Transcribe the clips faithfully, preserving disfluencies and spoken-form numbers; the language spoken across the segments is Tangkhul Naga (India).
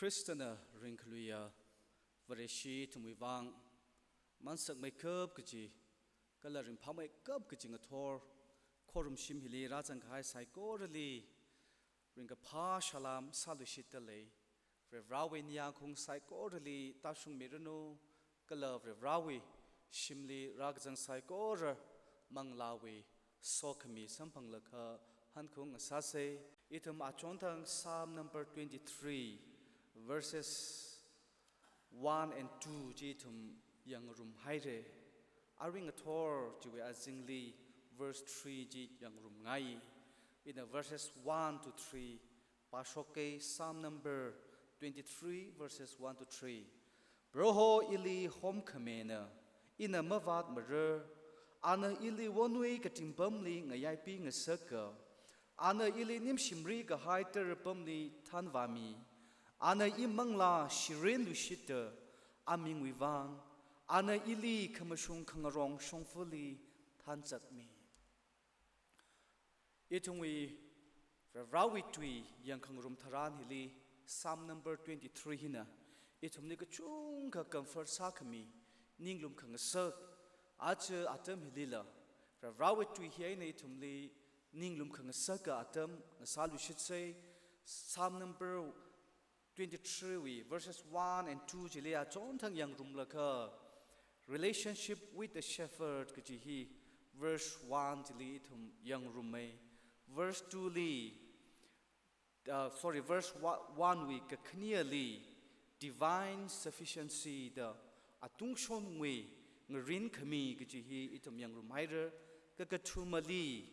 Khristana ringkhaluiya Vareshi ithumwui vang mansakmeikap kaji, kala ringphāmeikap kaji ngathor khorumshim hili rāzangkahai saikorali ringkaphā salām sāluishitdalei. Varivarāwui ningyāng khaung saikorali tāshungmiranu, kala Varivarāwui shimli rākazang saikora manglāwui sokhami samphanglakha hankhaung ngasāsei. Ithum achonthang Psalm number twenty-three, verses one and two chi ithum yangngarumhaira. Arui ngathor chiwui azingli verse three chi yangngarumngai. Ina verses one to three pāshoka. Psalm number twenty-three, verses one to three. Proho ili homkhamina, ina mavātmara. Ana ili wonwui katingpamli ngayaipingasaka. Ana ili nimshimri kahai tara apamli thanvāmi. Ana imanglā shirinluishitta amingwui vang, ana ili khamashung khangarong shongfali thanzakmi. Ithumwui Varivarāwui tui yangkhangarum tharan hili, Psalm number twenty-three hina ithumli kachungkha comfort sākhami, ninglum khangasak, aja atam hilila Varivarāwui tui hi eina ithumli ninglum khangasaka atam ngasāluishitsei. Psalm number twenty-three wui verses one and two chili achonthang yangngarumlakha, relationship with the shepherd kaji hi verse one chili ithum yangngarummi. Verse two li, uh, sorry, verse wa-, one wui kakhaneli divine sufficiency da atungshongwui ngarinkhami kaji hi ithum yangngarumhaira. Kakathumali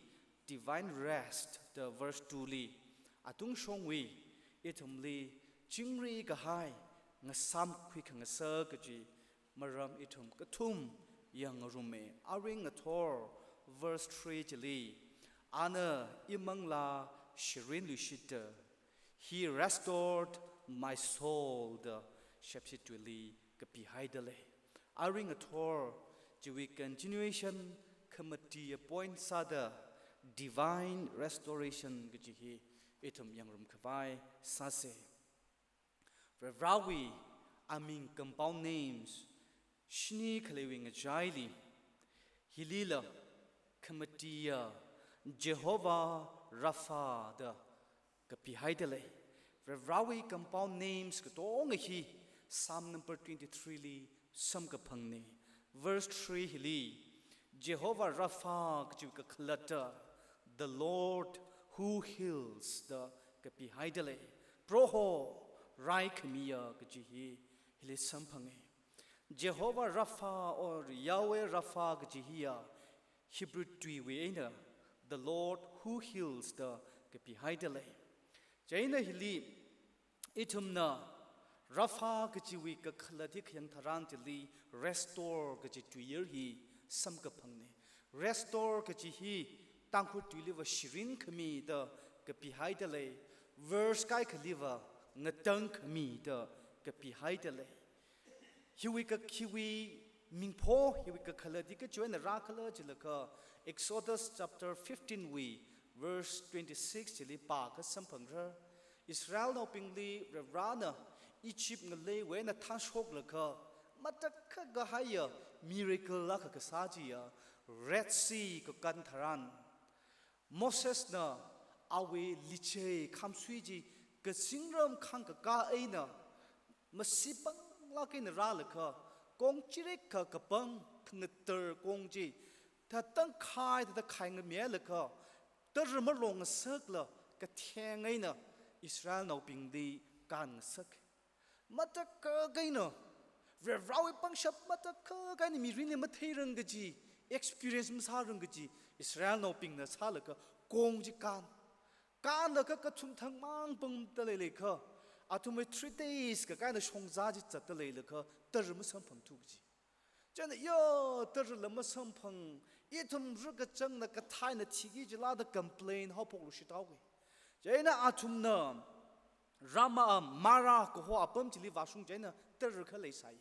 divine rest da verse two li atungshongwui ithumli chingri kahai ngasāmkhui khangasak kaji maram ithum kathum yangngarummi. Arui ngathor verse three chili, ana imanglā shirinluishitta, he restored my soul da shepshi tuili kapihaidalei. Arui ngathor chiwui continuation, khamatiya point sāda divine restoration kaji hi ithum yangngarum khavai sāsei. Varivarāwui aming compound names shini khaleiwui ngachaili, hilila khamatiya Jehovah Rapha da kapihaidalei. Varivarāwui compound names katonga hi Psalm number twenty-three li samkaphangna. Verse three hili, Jehovah Rapha kaji kakhalatta, the Lord who heals da kapihaidalei. Proho raikhamiya kaji hi hili samphanga. Jehovah Rapha or Yahweh Rapha kaji hiya Hebrew tuiwui eina the Lord who heals da kapihaidalei. Chieina hili ithumna Rapha kajiwui kakhalat hi khayang tharan chili restore kaji tuiyar hi samkaphangna. Restore kaji hi Tangkhul tuiliva shirinkhami da kapihaidalei. Verse kaikhaliva ngatangkhami da kapihaidalei. Hiwui ka, hiwui mingpho, hiwui kakhalat hi kachiwui eina rākhala jilakha, Exodus chapter fifteen wui verse twenty-six chili pākha samphangra. Israelnaobingli Varivarāna Egypt ngaleiwui eina thānshoklaga matakhak kahaiya miracle akha kasā chiya, Red Sea kakān tharan, Mosesna awui lichei khamsui chi kazingram khangkakā eina, masi panglāk eina rālaga, kong chirikha kapang khangatar kong chi, thātangkhai thāda khaingamilaga, tara malongngasakla katheng eina Israelnaobingli kānngasak. Matakhak eina, Varivarāwui pangshap matakhak eina mirinli matheirang kaji, experience masārang kaji, Israelnaobingna sālaga kong chi kān. Kānlaga kathum thangmang pangda leileikha, athumwui three days kakā eina shongza chi zatda leilakha, tara masamphangthu kaji. Chieina ya, tarala masamphang, ithum rikachangna kathā eina thiki jila da complain haophokluishit haoki. Chieina athumna Ramah, Marah kaho apam chili vāshung chieina tara khalei sai.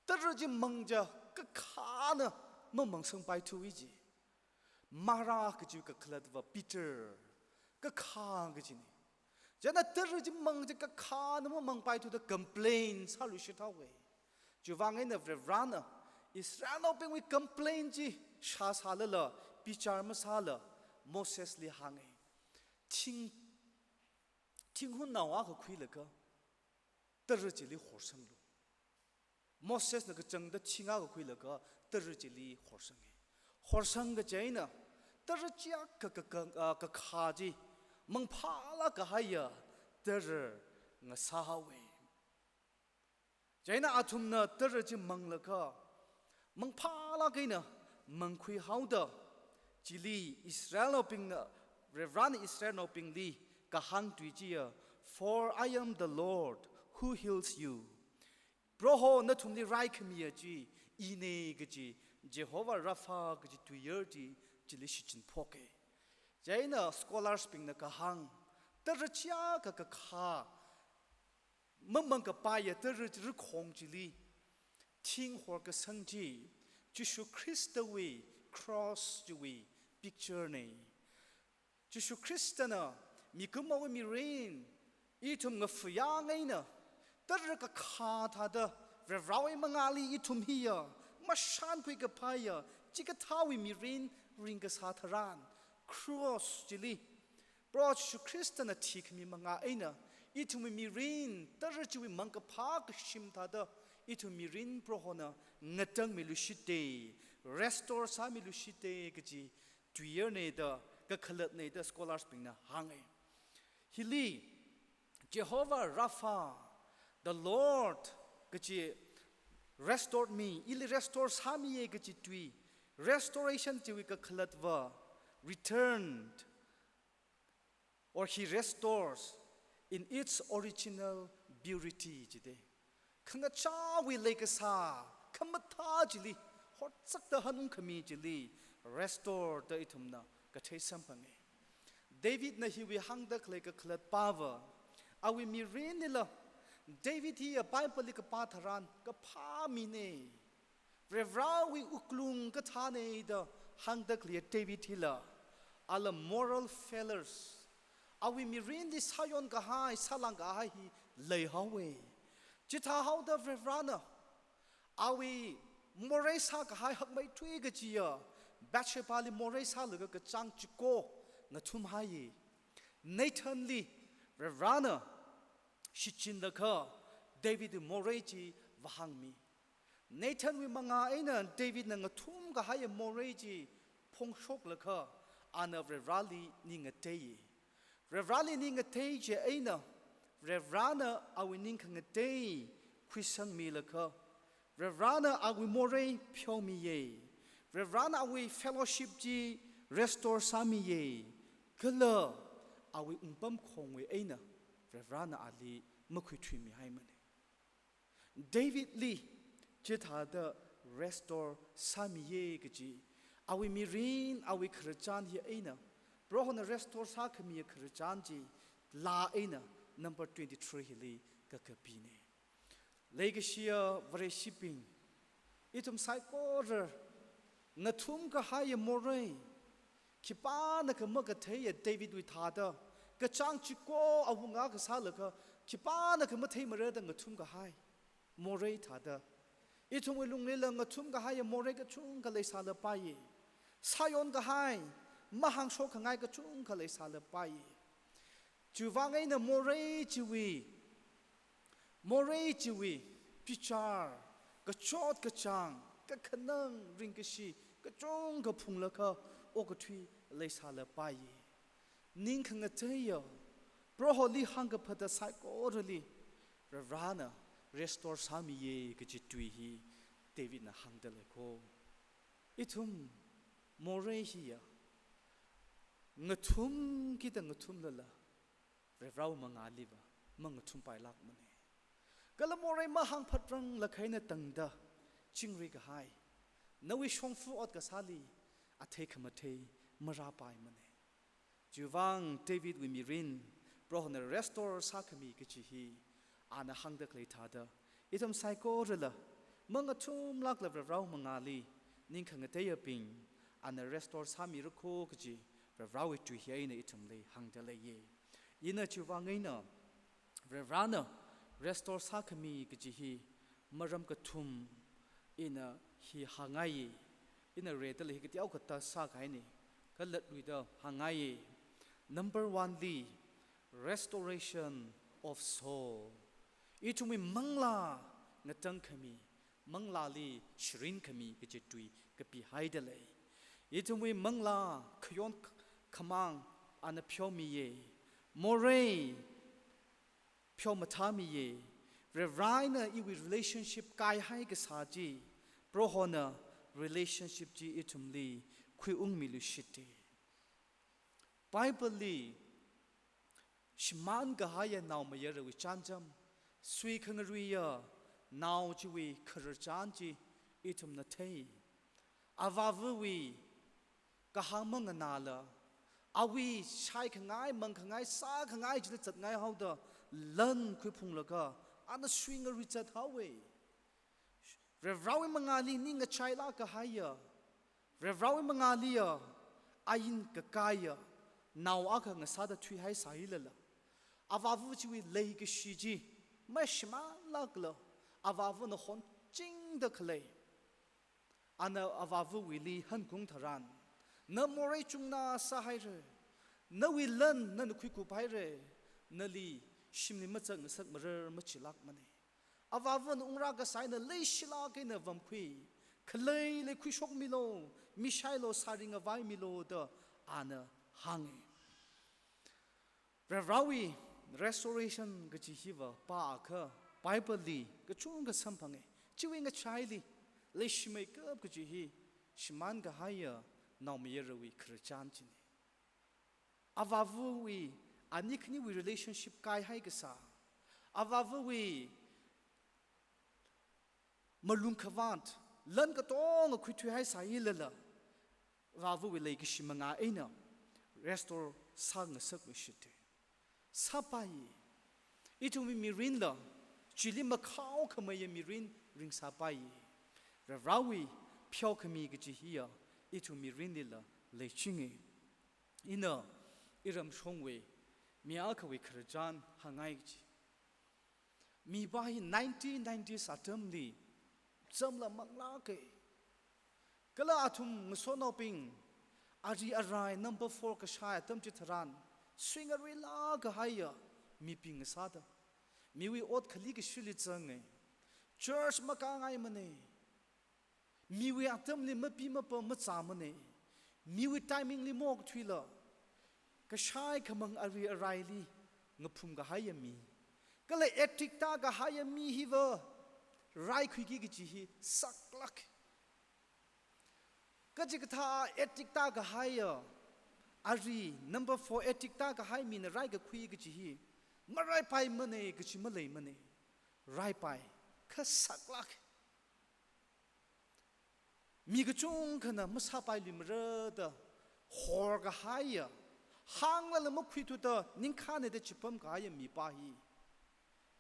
Tara chi mang chiakha kakhāna mamangsangpaithu kaji. Marah kaji kakhalatva bitter, kakhā kajina. Chieina tara chi mang chi kakhana mamangpaithuda complain sāluishit haowa. Chiwuivang eina Varivarana Israelnaobingwui complain chi shāsālala, bichar masāla Mosesli hānga. Thing, thinghunnao akha khuilaga tara chili horsanglu. Mosesna kachangda thing akha khuilaga tara chili horsanga. Horsang kaji eina tara chi akha ka, ka, ka, ah, kakha chi mangphālāk kahaiya tara ngasāhaowa. Chieina athumna tara chi manglaga, mangphālāk eina mangkhui haoda, chili Israelnaobingna, Varivarana Israelnaobingli kahāng tui chiya, "For I am the Lord who heals you." Proho nathumli raikhamiya chi ina kaji, Jehovah Rapha kaji tuiyar chi chili shichinphoka. Chieina scholars bingna kahāng, tara chi akha kakha mamang kapaiya tara rikhong chili thing horkasang chi, Jishu Khristawui cross chiwui picture na. Jishu Khristana mikumowui mirin ithum ngafuyang eina, tara kakha thāda, Varivarawui mangāli ithum hiya mashānkhui kapaiya chikathāwui mirin ringkasā tharan, cross chili Proho Jishu Khristana thikhami manga eina, ithumwui mirin tara chiwui mangkaphā kashim thāda, ithum mirin Prohona ngatangmiluishita, restore sāmiluishita kaji tuiyarna da, kakhalatna da scholars bingna hānga. Hili Jehovah Rapha, the Lord kaji restored me, ili restore sāmiya kaji tui, restoration chiwui kakhalatva, returned, or he restores in its original purity jida. Khangachāwui leikasā khamathā chili, hotsakta hanungkhami chili restore da ithumna kathei samphanga. Davidna hiwui hāngda khalei kakhalatpava, awui mirinlila, David hiya Bible li kapā tharan kaphā mina, Varivarawui wuklung kathāna da hāngda khaleiya David hila, ala moral failures, awui mirinli sāyon kahai, sālang kahai hi leihaowa. Chithāhaoda Varivarana awui morei sākahai hakmeithui kajiya, Bathshebali morei sālaga kachāng chiko ngathumhaiya. Nathanli Varivarana shichinlaga Davidwui morei chi vāhāngmi. Nathanwui manga eina Davidna ngathum kahaiya morei chi phongshoklaga, ana Varivarali ning ngateiya. Varivarali ning ngatei chieina, Varivarana awui ning khangatei khuisangmilaga, Varivarana awui morei pheomiya. Varivarana awui fellowship chi restore sāmiya. Kala awui wungpamkhongwui eina Varivarana ali makhuithuimihaimana. Davidli chithāda restore sāmiya kaji, awui mirin, awui khararchan hi eina, Prohona restore sākhamiya khararchan chi laa eina number twenty-three hili kakapina. Leikashiya Vareshibing, ithum saikora ngathum kahaiya morei, khipānakha makatheiya Davidwui thāda, kachāng chiko awunga kasālaga, khipānakha matheimara da ngathum kahai morei thāda, ithumwui lunglila ngathum kahaiya morei kachungkha leisālapaiya. Sāyon kahai, mahāngshok khangai kachungkha leisālapaiya. Chiwuivang eina morei chiwui, morei chiwui bichar, kachot kachāng, kakhanang, ringkashi kachungkha phunglaga okathui leisālapaiya. Ning khangateiya, Proholi hāngkaphata saikorali Varivarana restore sāmiya kaji tui hi Davidna hāngda lei ko. Ithum morei hiya ngathumkida ngathumlala, Varivarawui mangāliva mangathum pailākmana. Kala morei mahāngphatranglakha eina tangda chingri kahai, nawui shongfa ot kasāli athei khamathei marāpaimana. Chiwuivang Davidwui mirin Prohona restore sākhami kaji hi ana hāngda khalei thāda, ithum saikorala mangathumlākla Varivarawui mangāli ning khangateiyabing, ana restore sāmira ko kaji Varivarawui tui hi eina ithumli hāngda leiya. Ina chiwui vang eina, Varivarana restore sākhami kaji hi maram kathum ina hi hāngngaiya. Ina readala hi kateokha thāda sākahaina, kala luida hāngngaiya. Number one li, restoration of soul. Ithumwui manglā ngatangkhami, manglāli shirinkhami kaji tui kapihaida lei. Ithumwui manglā khayon khamāng ana pheomiya. Morei pheomathāmiya. Varena iwui relationship kaihai kasā chi, Prohona relationship chi ithumli khuiungmiluishitta. Bible li shimānkahaiya naomayarawui chānjam, suikhangaruiya nao chiwui khararchan chi ithumna thei. Avāvawui kahāng manganāla, awui shaikhangai, mangkhangai, sākhangai chila zatngaihaoda lan khuiphunglaga ana suingarui zathaowa. Varivarawui mangāli ning ngachailāk kahaiya, Varivarawui mangāliya ain kakaiya nao akha ngasāda thuihaisālala, avāva chiwui leikashi chi mashimānlākla, avāvana honchingda khalei, ana avāvawuili hanung tharan, na morei chungna sāhaira, nawui lan nana khuikuphaira, nali shimli mazat ngasakmara machilākmana. Avāvana ungra kasā eina leishilāk eina vāmkhui, khaleili khuishokmilu, mishailu, sāringavaimilu da ana hānga. Varivarawui restoration kaji hiva pākha Bible li kachungkha samphanga. Chiwui ngachaili leishimeikap kaji hi shimānkahaiya naomayarawui khararchan china. Avāvawui ani khaniwui relationship kaihai kasā, avāvawui malung khavāt, lan katonga khuithuihaisālala, avāvawui leikashi mangā eina restore sāngasakluishitta. Sāpai. Ithumwui mirinla chili makhaokhameiya mirin ringsāpai. Varivarawui pheokhami kaji hiya ithum mirinlila leichinga. Ina iramshongwui mi akhawui khararchan hāngngai kaji. Mipā hi nineteen nineties atamli chamla manglāka. Kala athum ngasotnaobing ari arai number four kashai atam chitharan, suingaruilāk kahaiya mibing ngasāda, miwui ot khali kashili zanga. Church makāngaimana. Miwui atamli mapi mapa mazāmana. Miwui timing li maokthuila, kashai khamang ari araili ngaphum kahaiya mi, kala addict tākahaiya mi hiva raikhuiki kaji hi saklāk. Kachikathā addict tākahaiya, ari number four addict tākahai mina raikakhui kaji hi maraipaimana kaji maleimana. Raipai, kha saklāk. Mi kachungkhana masāpailuimara da horkahaiya, hānglala makhuithuda ningkhāna da chipamkahaiya mipā hi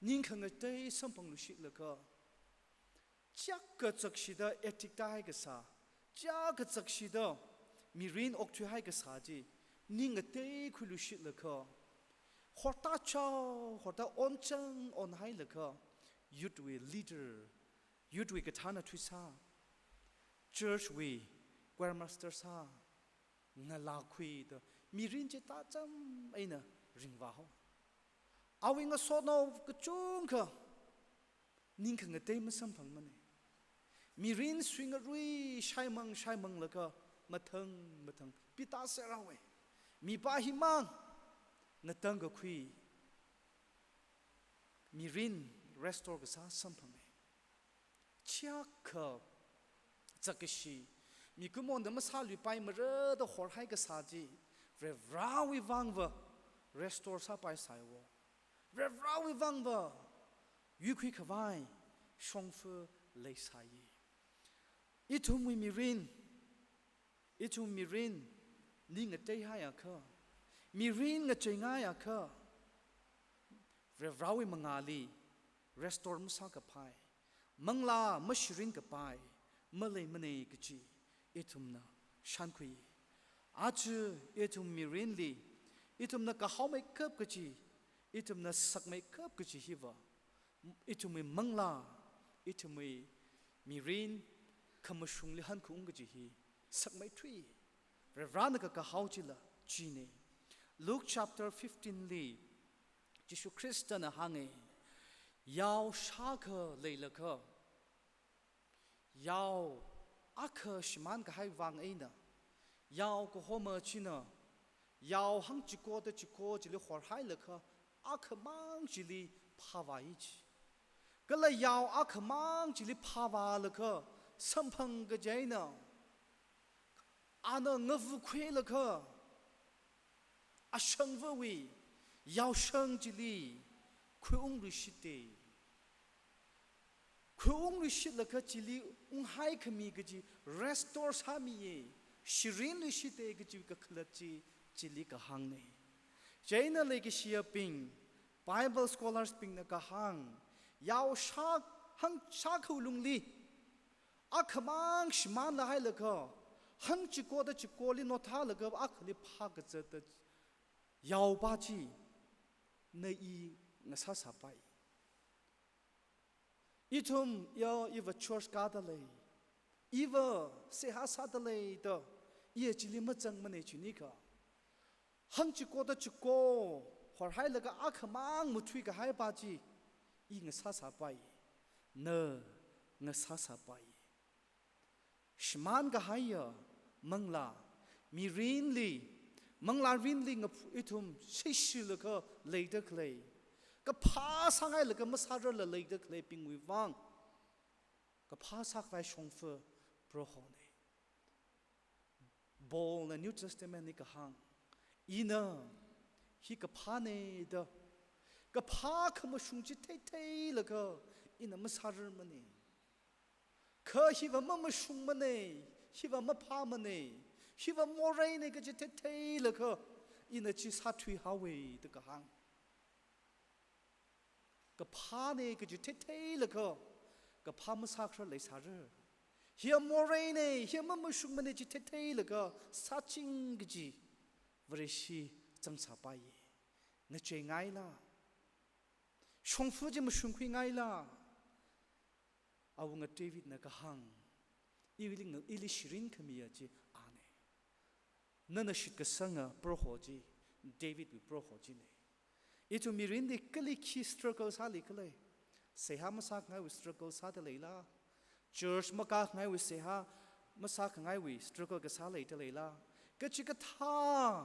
ning khangatei samphangluishitlaga, chiyākha zakshida addict tāhai kasā, chiyākha zakshida mirin okthuihai kasā chi ning ngateikhuiluishitlaga, hortāchao hortā onchang onhailaga, youth wui leader, youth wui kathāna thuisā, church wui choir master sā, ngalākhuida mirin chi tācham eina ringvāhao. Awui ngasotnao kachungkha ning khangatei masamphangmana. Mirin suingarui shaimang shaimanglaga mathang mathang pitāserhaowa. Mipā himang ngatangkakhui mirin restore kasā samphanga. Chiyākha zakkashi, mikumona masāluipaimara da horhai kasā chi, Varivarawui vangva restore sāpaisāiwo. Varivarawui vangva yuikhui khavai shongfa leisāi. Ithumwui mirin, ithum mirin ning ngateihaiakha, mirin ngacheingai akha, Varivarawui mangāli restore masākapai, manglā mashirinkapai maleimana kaji ithumna shānkhui. Aja ithum mirinli Ithumna kahaomeikap kaji, ithumna sakmeikap kaji hiva, ithumwui manglā, ithumwui mirin, khamashungli hankhaung kaji hi sakmeithui. Varivarāna kakahao chila chine. Luke chapter fifteen li Jishu Khristana hānge, yao shākha leilakha, yao akha shimānkahai vang eina, yao kahoma china, yao hangchikoda chiko chili horhailaga, akhamang chili phāvāi ji. Kala yao akhamang chili phāvālaga, samphang kaji eina, ana ngavukhuilaga, ashangvawui yaoshang chili khuiungluishite. Khuiungluishitlaga chili unghaikhami kaji restore sāmiye, shirinluishite kaji kakhalat chi chili kahāngne. Chieina leikashiyabing, Bible scholars bingna kahāng, yao shā, hangshākha lungli, akhamang shimānla hailaga, hangchikoda chikoli nothālaga akhali phākazata yaopā chi, na i ngasāsāpai. Ithum, ya, iva church kāda lei, iva seihā sāda lei da, iya chili mazangmane chinikha, hangchikoda chiko horhailaga akhamang mathuikahai pā chi, i ngasāsāpai, na ngasāsāpai. Shimānkahaiya manglā, mirinli, manglārinli ngaphu ithum seishilaga leida khalei, kaphā sāngailaga masārarla leida khaleibingwui vang, kaphā sākhavai shongfa Prohone. Paulna New Testament li kahāng, ina hi kaphāne da, kaphā khamashung chi theitheilaga ina masārarmane. Kha hiva mamashungmane, hiva maphāmane, hiva moreine kaji theitheilaga ina chi sāthuihaowe da kahāng. Kaphāne kaji theitheilaga, kaphā masākharar leisāra. Hiya moreine, hiya mamashungmane chi theitheilaga, sāching kaji Vareshi zangsāpaiye. Ngacheingaila. Shongfa chi mashungkhuingaila. Awunga Davidna kahāng, ili nga-, ili shirin khamiya chi ane. Nana shitkasanga Proho chi, Davidwui Proho chine. Ithum mirinli kali khi struggle sāli khalei, seihā masākhangaiwui struggle sāda leila, church makākhangaiwui seihā masākhangaiwui struggle kasā leida leila, kachikathā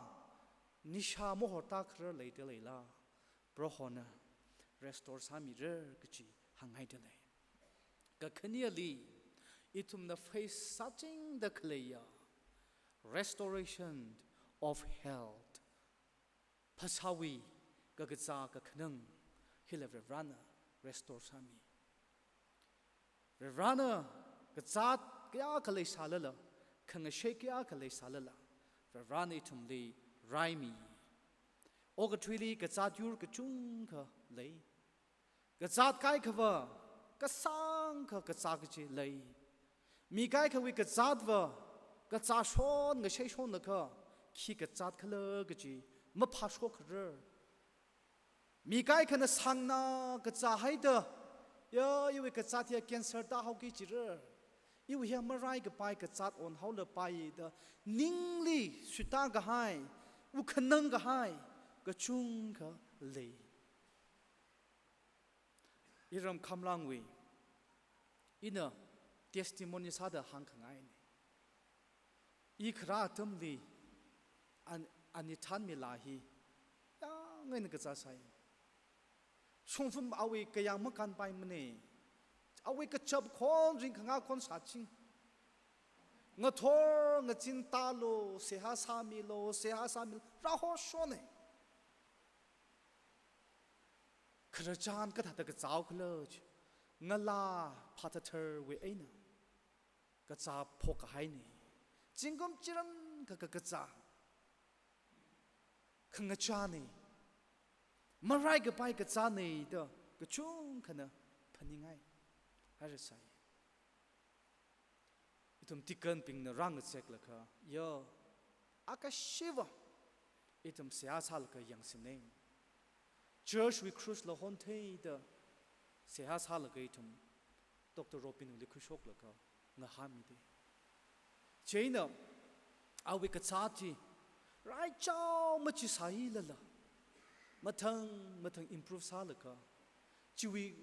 nisha mahortākharar leida leila, Prohona restore sāmira kaji hāngngaida lei. Kakhaneli, ithumna face sāchingda khaleiya restoration of health. Phasāwui kakazā kakhanang hila Varivarāna restore sāmi. Varivarāna kazāt kayākha leisālala, khangashei kayākha leisālala, Varivarāna ithumli raimi. Okathuili kazāt yur kachungkha lei. Kazāt kaikhava, kasāngkha kazā kaji lei. Mi kaikhawui kazātva, kazāshon ngasheishonlaga, khi kazātkhala kaji maphāshokharar. Mi kaikhana sāngna kazāhaida, ya, iwui kazāt hiya cancer tāhaoki jirar, iwui hiya maraikapai kazāt onhaolapai da, ningli suitākahai, wukhanangkahai kachungkha lei. Iram Khamlangwui, ina testimony sāda hāngkhangaine. I kharā atamli an-, ani thanmila hi, yāngngaina kazāsai. Shongfa awui kayāng makānpaimane. Awui kachap khon ringkhangā khon shāching. Ngathor ngazin tālu, seihā sāmilu, seihā sāmilu, rāhoshone. Khararchan kathāda kazāhaokhala chi, ngalā phāthatharwui eina kazā phokkahaine. Zingkum chirangkha kakazā, khangachāne, maraikapai kazāne da kachungkhana phaningai. Hairasai. Ithum deaconbingna rāngazeklaga, ya, akashiva, Ithum seihā sālaga yangsinne. Church wui krush la hontheida seihā sālaga ithum Doctor Robin wui likhui shoklaga ngahāmide. Chieina awui kazāt chi raichao machi sāilala, mathang mathang improve sālaga, chiwui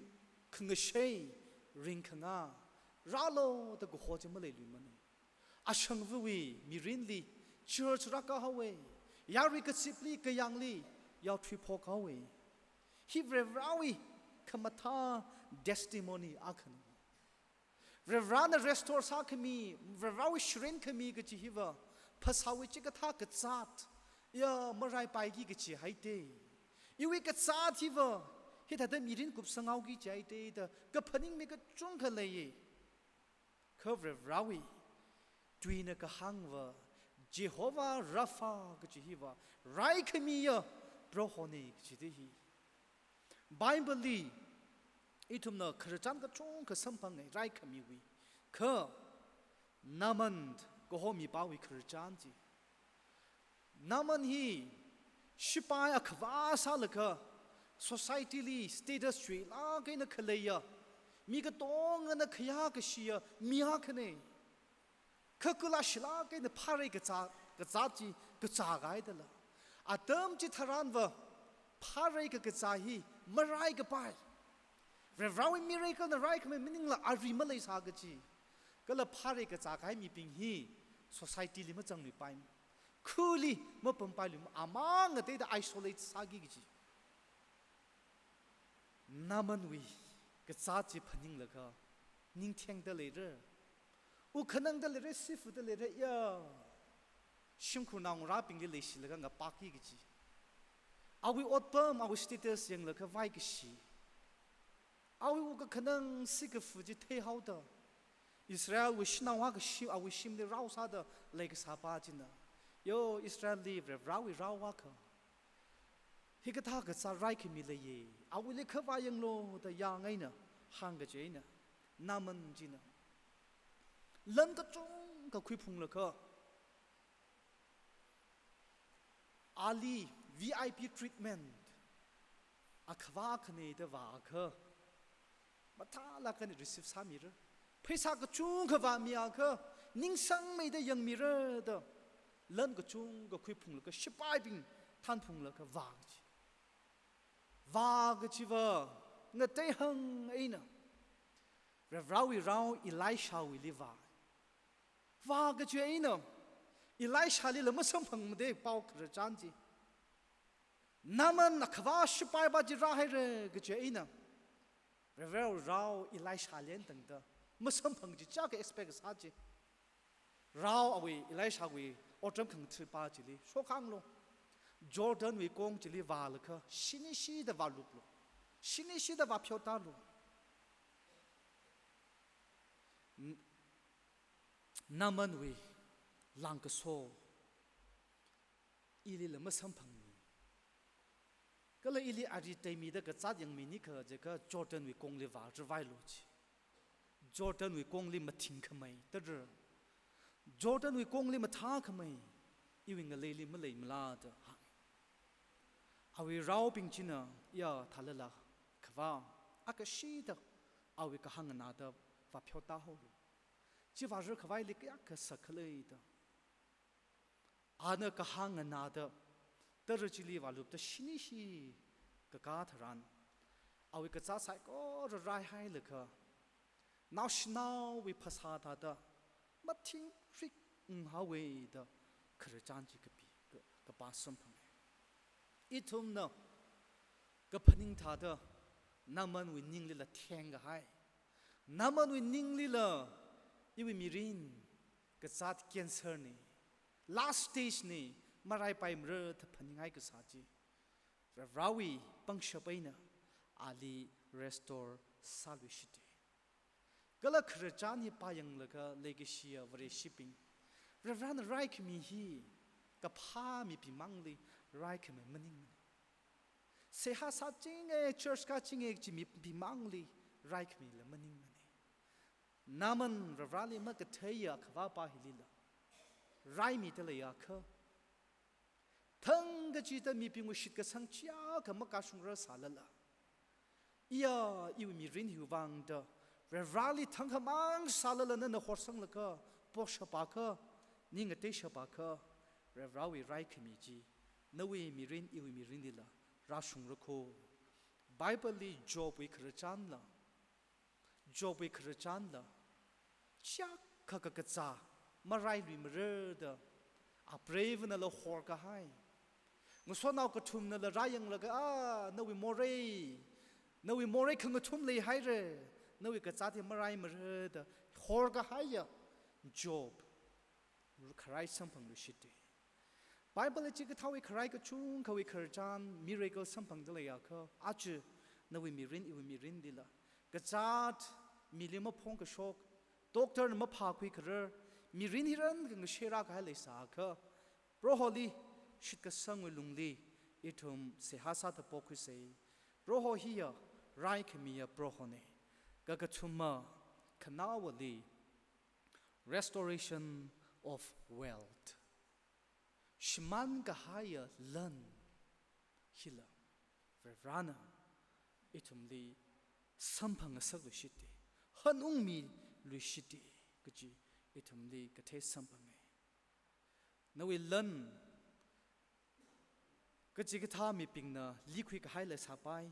khangashei ringkhangā rālo da kaho chi maleiluimane. Ashangvawui mirinli church rākahaowe, yarui kazipli kayāngli yaothui phokhaowe. Hi Varivarāwui khamathā testimony akhane. Varivarāna restore sākhami, Varivarāwui shirin khami kachi hiva phasāwui chikathā kazāt ya maraipaiki kachi haite. Iwui kazāt hiva hithāda mirin kupsanghaoki kachi haite da kaphaningmi kachungkha leiye. Kha Varivarāwui tuina kahāngva Jehovah Rapha kachi hiva raikhamiya Prohone kachida hi. Bible li ithumna khararchān kachungkha samphange raikhamiwui. Kha Naaman kaho mipāwui khararchān chi. Naaman hi shipai akhavā sālaga, society li status chuilāk eina khaleiya, mi katongana khayā kashiya mi akhane. Kha kula shilāk eina pharei kazā, kazāt chi kazākahaidala, atam chitharanva pharei kakazā hi maraikapai. Varivarāwui miracle na raikhamei maningla ari maleisā kachi. Kala pharei kazākahai mibing hi society li mazangluipai, khuli mapampailuima, amang ngateida isolate sāki kachi. Naamanwui kazāt chi phaninglaga ning thengda leira. Wuk khanangda leira, sifuda leira, ya. Shimkhur naongarābingli leishilaga ngapaki kachi. Awui otpam, awui status yanglaga vaikashi. Awui wuk kakhanang sikafu chi theihaoda, Israelwui shanao akha shim, awui shimli rao sāda leikasāpa china, yo, Israelli Varivarāwui rao akha hikathā kazā raikhami leiye, awuili khavā yanglu da yāng eina hāng kachi eina, Naaman china lan kachungkha khuiphunglaga, ali V I P treatment akhavā akhane da vāakha, mathālāk eina receive sāmira. Pheisā kachungkha vāmiakha, ningsangmeida yangmira da lan kachungkha khuiphunglaga, shipaibing thanphunglaga vā kachi. Vā kachiva ngateihang eina Varivarāwui rao Elishawuili vā. Vā kachi eina Elishalila masamphangmade pao khararchān chi. Naaman akhavā shipaipa chi rāhaira kachi eina Varivarāwui rao Elishali eina tangda masamphang kachi chaka expect sā chi. Rao awui, Elishawui otram khangathapa chili shokhanglu. Jordanwui kong chili vālaga shinishida vāluplu. Shinishida vāpheotālu. N-, Naamanwui lāngkaso ilila masamphangmi. Kala ili ari teimida kazāt yangmini kaje kha Jordanwui kongli vārāvailu chi. Jordanwui kongli mathingkhamei tara, Jordanwui kongli mathākhamei iwui ngaleili maleimala da hānge. Awui raobing china ya thālala khavā akashida awui kahāng nganāda vāpheotāhaolu. Chi vārākhavaili kayākha sakkhalei da. Ana kahāng nganāda tara chili vālupta shinishi kakā tharan, awui kazāt saikora raihailaga, naoshinaowui phasā thāda mathingrik unghaowe da khararchān chi kapi, ka-, kapā samphange. Ithumna kaphaning thāda Naamanwui ninglila thengkahai, Naamanwui ninglila iwui mirin kazāt cancer ne, last stage ne, maraipaimara da phaninghai kasā chi, Varivarāwui pangshap eina ali restore sāluishite. Kala khararchān hi pāyanglaga leikashiya Vareshibing, Varivarāna raikhami hi kaphā mibing mangli raikhamei maningmane. Seihā sāchinge, church kāchinge kachi mibing mangli raikhamila maningmane. Naaman Varivarāli makatheiya khavāpa hilila raimida leiakha, Thangkachida mibingwui shitkasang chiyākha makashungra sālala, iya, iwui mirin hiwui vang da Varivarali thangkhamang sālala nana horsanglaga poshapakha, ning ngateishapakha, Varivarawui raikhami chi nawui mirin iwui mirinlila rāshungra kho. Bibleli Jobwui khararchanla, Jobwui khararchanla chiyākha kakazā marailuimara da apreivanala horkahai. Ngasotnao kathumnala rāyanglaga, a, nawui morei, nawui morei khangathum leihaira, nawui kazāt hi maraimara da horkahaiya Job kharai samphangluishita. Bible chikathāwui kharai kachungkhawui khararchan, miracle samphangda leiakha, aja nawui mirin iwui mirinlila kazāt, mili maphongkashok, doctorna maphākhui kharar, mirin hi rankhangashei rākahai leisāakha, Proholi shitkasangwui lungli ithum seihā sāda pokhuisa. Proho hiya raikhamiya Prohona. Kakathuma, khanaowali, restoration of wealth. Shimānkahaiya lan hila Varivarana ithumli samphangngasakluishita, hanungmiluishita kaji ithumli kathei samphanga. Nawui lan kachikathā mibingna likhuikahai leisāpai,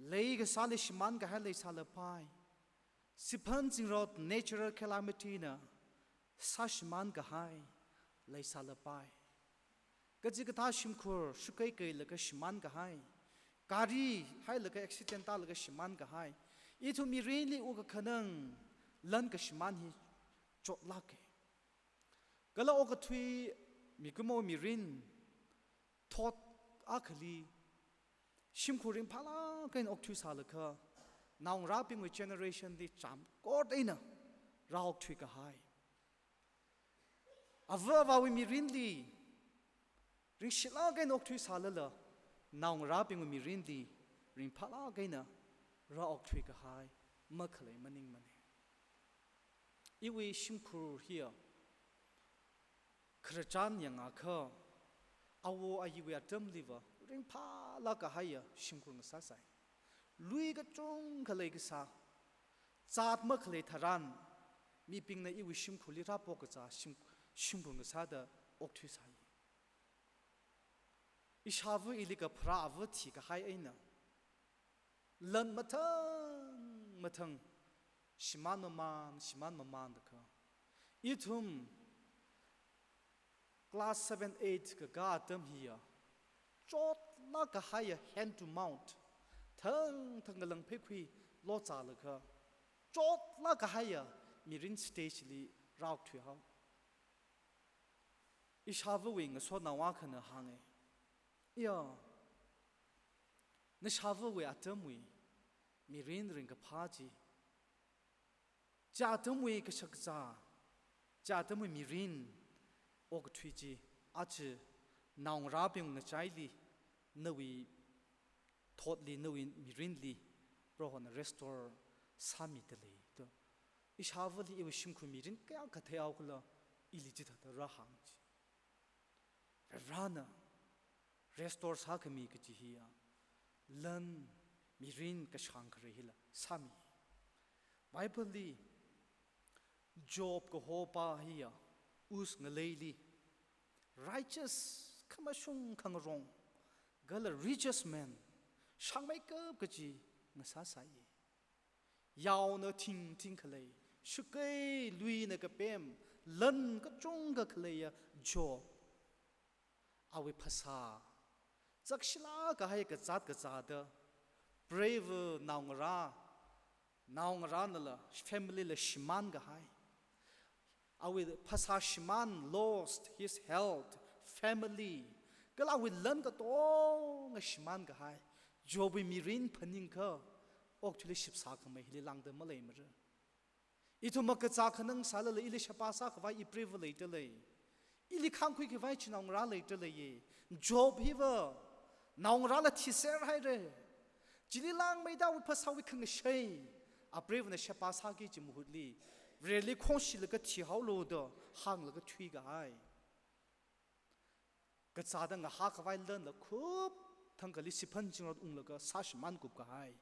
lei kasāli shimānkahai leisālapai, siphan zingrot, natural calamityna sāshimānkahai leisālapai, kachikathā shimkhur shukeikeilaga shimānkahai, gari hailaga accident tālaga shimānkahai, ithum mirinli okakhanang lan kashimān hi chotlāka. Kala okathui, mikumo mirin, thot akhali shimkhur ringphālāk eina okthuisālaga, naongarābingwui generationli chāmkot eina rāokthuikahai. Ava avāwui mirinli ringshilāk eina okthuisālala, naongarābingwui mirinli ringphālāk eina rāokthuikahai makhalei maningmana. Iwui shimkhur hiya khararchan yangakha, awo ayiwui atamliva ringphālāk kahaiya shimkhur ngasāsai. Lui kachungkha leikasā, zat makhalei tharan, mibingna iwui shimkhurli rāpok kazā shim-, shimkhur ngasāda okthuisai. Ishāva ili kapharā ava thikahai eina, lan mathang mathang shimān mamān, shimān mamānlaga, ithum class seven, eight kakā atam hiya chotlāk kahaiya hand to mouth, thangthang ngalāng pheikhui lozālaga, chotlāk kahaiya mirin stageli rāokthuihao. Ishāvawui ngasotnao akhana hānga, iya, nashāvawui atamwui mirin ringkaphā chi, chi atamwui kashakazā, chi atamwui mirin okathui chi, aja naongarābing ngachaili, nawui thotli, nawui mirinli Prohona restore sāmida lei da. Ishāvali iwui shimkhur mirin kayākha theihaokhala, ili chithāda rāhāng chi. Varivarana restore sākhami kaji hiya lan mirin kashāng kharei hila sāmi. Bibleli Job kahopa hiya Uz ngaleili righteous, khamashung khangarong, kala richest man, shāngmeikap kaji ngasāsai. Yaona thingthing khalei, shakei luina kapem, lan kachungkha khaleiya Job, awui phasā, zakshilāk kahai kazāt kazāda, preiva naongarā, naongarānala, family la shimān kahai. Awui phasā shimān, lost his health, family, kala awui lan katonga shimān kahai. Jobwui mirin phaningakha, okathuili shipsā khamei hili lāngda maleimara. Ithum makazā khanang sālala, ili sheba sākhavai ipreiva leida lei. Ili khāngkhui khavai chinaongarā leida leiya. Job hiva naongarāla thiser haira. Chili lāngmeida awui phasāwui khangashei, apreivana sheba sāki kaji mahutli, Vareli khongshilaga thihaolu da hānglaga thuikahai. Kazāda ngahā khavai lanla khup thangkhali siphan chingrot unglaga sāshimān kupkahai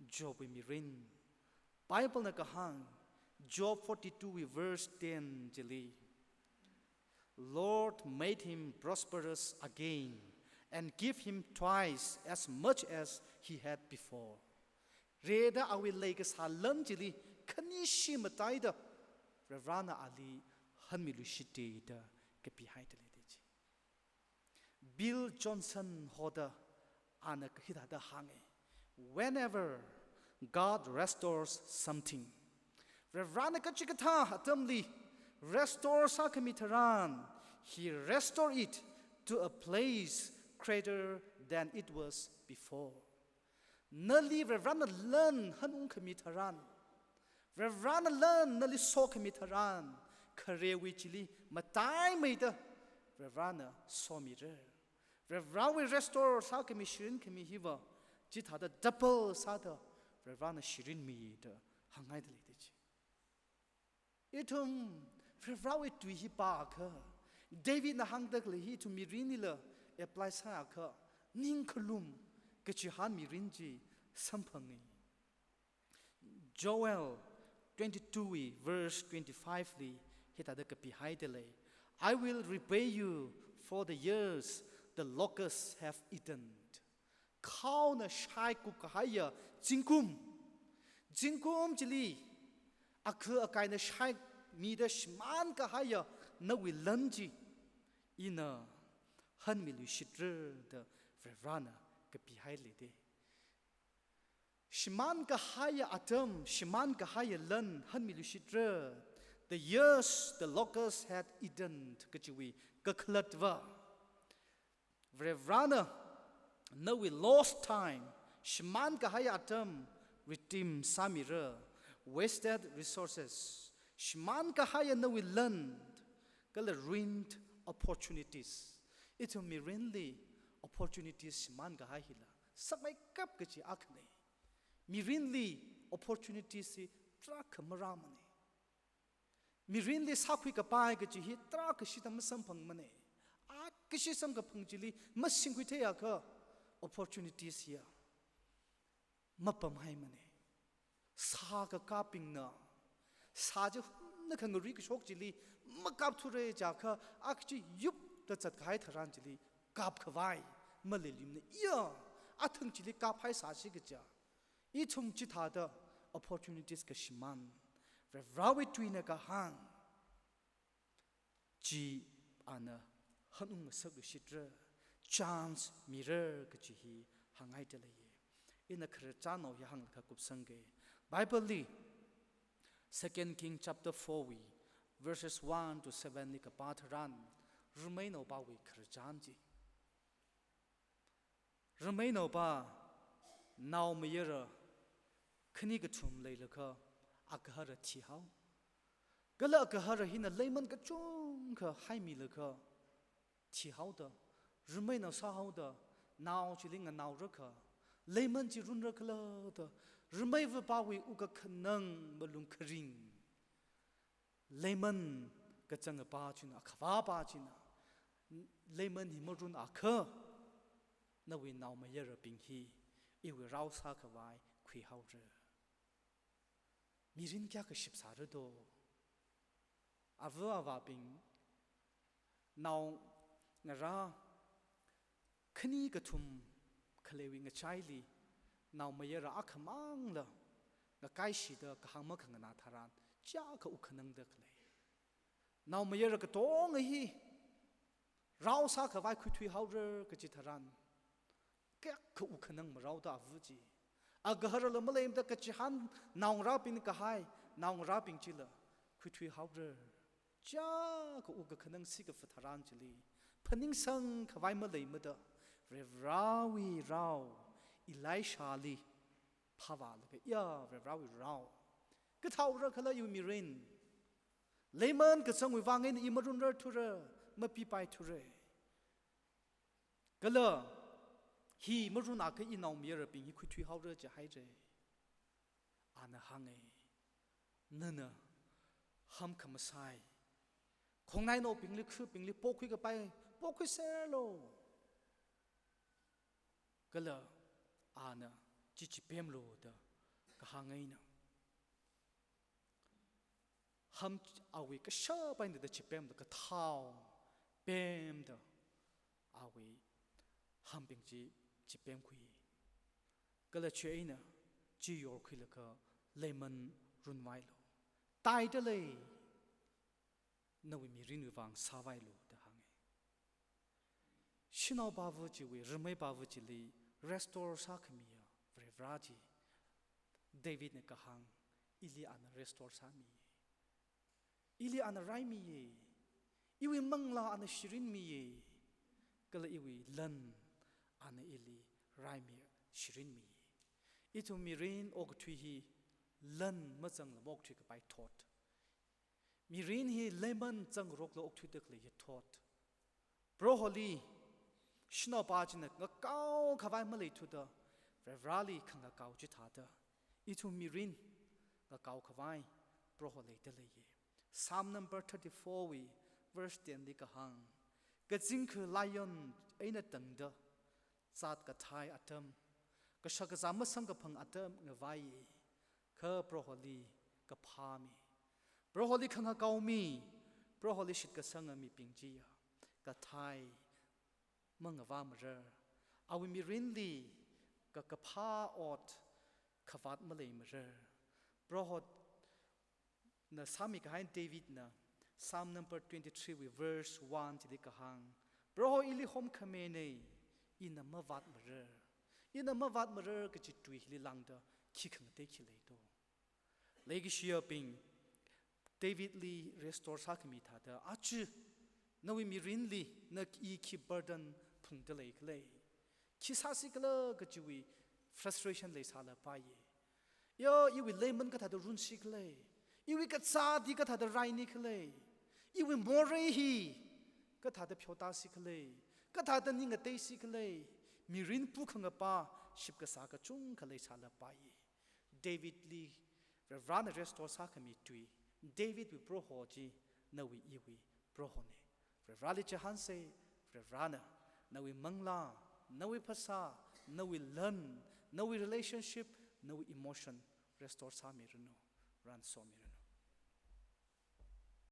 Jobwui mirin. Bible na kahāng, Job forty-two wui verse ten chili, "Lord made him prosperous again and give him twice as much as he had before." Rida awui leikasā lan chili khanishi mataida Varivarana ali hanmiluishita da kapihaida lei da chi. Bill Johnson hoda ana hithāda hānga, "Whenever God restores something," Varivarana kachikathā atamli restore sākhami tharan, "He restore it to a place greater than it was before." Nali Varivarana lan hanungkhami tharan, Varivarana lan nali sokhami tharan, kharewui chili mataimeida Varivarana somira. Varivarawui restore sākhami, shirinkhami hiva chithāda double sāda Varivarana shirinmida hāngngaida lei da chi. Ithum Varivarawui tui hi pākha, Davidna hāngda khalei hi ithum mirinlila apply sāakha, ningkhalum kachihān mirin chi samphanga. Joel twenty-two wui verse twenty-five li hithāda kapihaida lei, "I will repay you for the years the locusts have eaten." Khaona shaikupkahaiya zingkum, zingkum chili akha akaina shaimida shimānkahaiya nawui lan chi ina hanmiluishitra da Varivarana kapihai lei da. Shimānkahaiya atam, shimānkahaiya lan hanmiluishitra. "The years the locusts had eaten," kachiwui kakhalatva, Varivarana nawui lost time, shimānkahaiya atam redeem sāmira, wasted resources, shimānkahaiya nawui lan, kala ruined opportunities. Ithum mirinli opportunities shimānkahai hila sakmeikap kachi akhana. Mirinli opportunities hi tarākha marāmana. Mirinli sākhui kapai kachi hi tarākha shida masamphangmana. Akha kashi samkaphang chili masingkhui theiakha opportunities hiya mapamhaimana. Sā kakāpbingna sā chi hunakha ngari kashok chili makāpthura jiakha, akha chi yupda zatkahai tharan chili kāpkhavai maleilui mana. Iya, athang chili kāphai sāsi kaja. Ithum chithāda opportunities kashimān, Varivarawui tuina kahāng chi ana hanung ngasakluishitra, chance mira kachi hi hāngngaida leiya. Ina khararchan nao hi hānglakha kupsangga. Bible li Second King chapter four wui verses one to seven li kapā tharan, rameinaopāwui khararchan chi. Rameinaopā naomayara khani kathum leilakha agahara thihao. Kala agahara hina leiman kachungkha haimilaga thihaoda, rameinao sāhaoda, nao chili nganao rakha, leiman chi runra khala da, rameiva̱pāwui wukkhanang malung kharing, leiman kachangapā china, akhavāpā china, leiman hi marunakha, nawui naomayarabing hi iwui rao sākhavai khuihaora. Mirin kayākha shipsāra do? Ava̱ avābing, naongarā khani kathum khaleiwui ngachaili, naomayara akhamangla ngakaishida kahāng makhanganā tharan, chiyākha wukkhanangda khalei. Naomayara katonga hi rao sākhavai khuithuihaora kachi tharan, kayākha wukkhanang maraoda ava̱ chi. Agaharala maleimada kachihān naongarābing kahai, naongarābing chila khuithuihaora. Chiyākha wukkhanang sikafa tharan chili, phaningsang khavai maleimada, Varivarāwui rao, Elishali phāvālaga, ya, Varivarāwui rao, kathāora khala iwui mirin? Leiman kachangwui vang eina i marunrarthura, mapipaithura. Kala hi marunakha i naomayarabing hi khuithuihaora jihaira. Ana hānga, nana hamkhamasai, khongnainaobingli, khabingli pokhui kapai, Pokhuiserlu. Kala ana chi chipemlu da kahāng eina, ham awui kashap eina da chipemda kathao pemda awui hambing chi chipemkhui. Kala chieina chi yorkhuilaga leiman runvailu. Taida lei, nawui mirinwui vang sāvailu da hānga. Shanaopava chiwui, rameiva chili restore sākhamiya Varivarā chi, Davidna kahāng, ili ana restore sāmiya. Ili ana raimiya. Iwui manglā ana shirinmiya. Kala iwui lan ana ili raimiya, shirinmiya. Ithum mirin okathui hi lan mazangla maokthui kapai thot. Mirin hi leiman zangrokla okthuida khaleiya thot. Proholi shanaopa china ngakaokhavai maleithuda, Varivarāli khangakao chithāda, ithum mirin ngakaokhavai Proho leida leiya. Psalm number thirty-four wui verse ten li kahāng, kazingkha lion eina tangda zat kathai atam, kashak kazā masamkaphang atam ngavaiya, kha Proholi kaphāmi. Proholi khangakaomi, Proholi shitkasanga mibing chiya kathai mangavāmara. Awui mirinli kakaphā ot khavāt maleimarar. Prohona sāmikahai Davidna Psalm number twenty-three wui verse one chili kahāng, Proho ili homkhamena, ina mavātmarar. Ina mavātmarar kaji tui hili lāngda khi khangatei khi lei do? Leikashiyabing, Davidli restore sākhami thāda, aja nawui mirinli na i khi burden phungda lei khala? Khi sāsi khala kajiwui frustration leisālapaiya. Ya, iwui leiman kathāda runsi khala? Iwui kazāti kathāda raini khala? Iwui morei hi kathāda pheotāsi khala? Kathāda ning ngateisi khala? Mirin pukhangapa shipkasā kachungkha leisālapaiya. Davidli Varivarāna restore sākhami tui, Davidwui Proho chi nawui iwui Prohona. Varivarāli chihānsa, Varivarāna nawui manglā, nawui phasā, nawui lan, nawui relationship, nawui emotion restore sāmiranu, ransomiranu.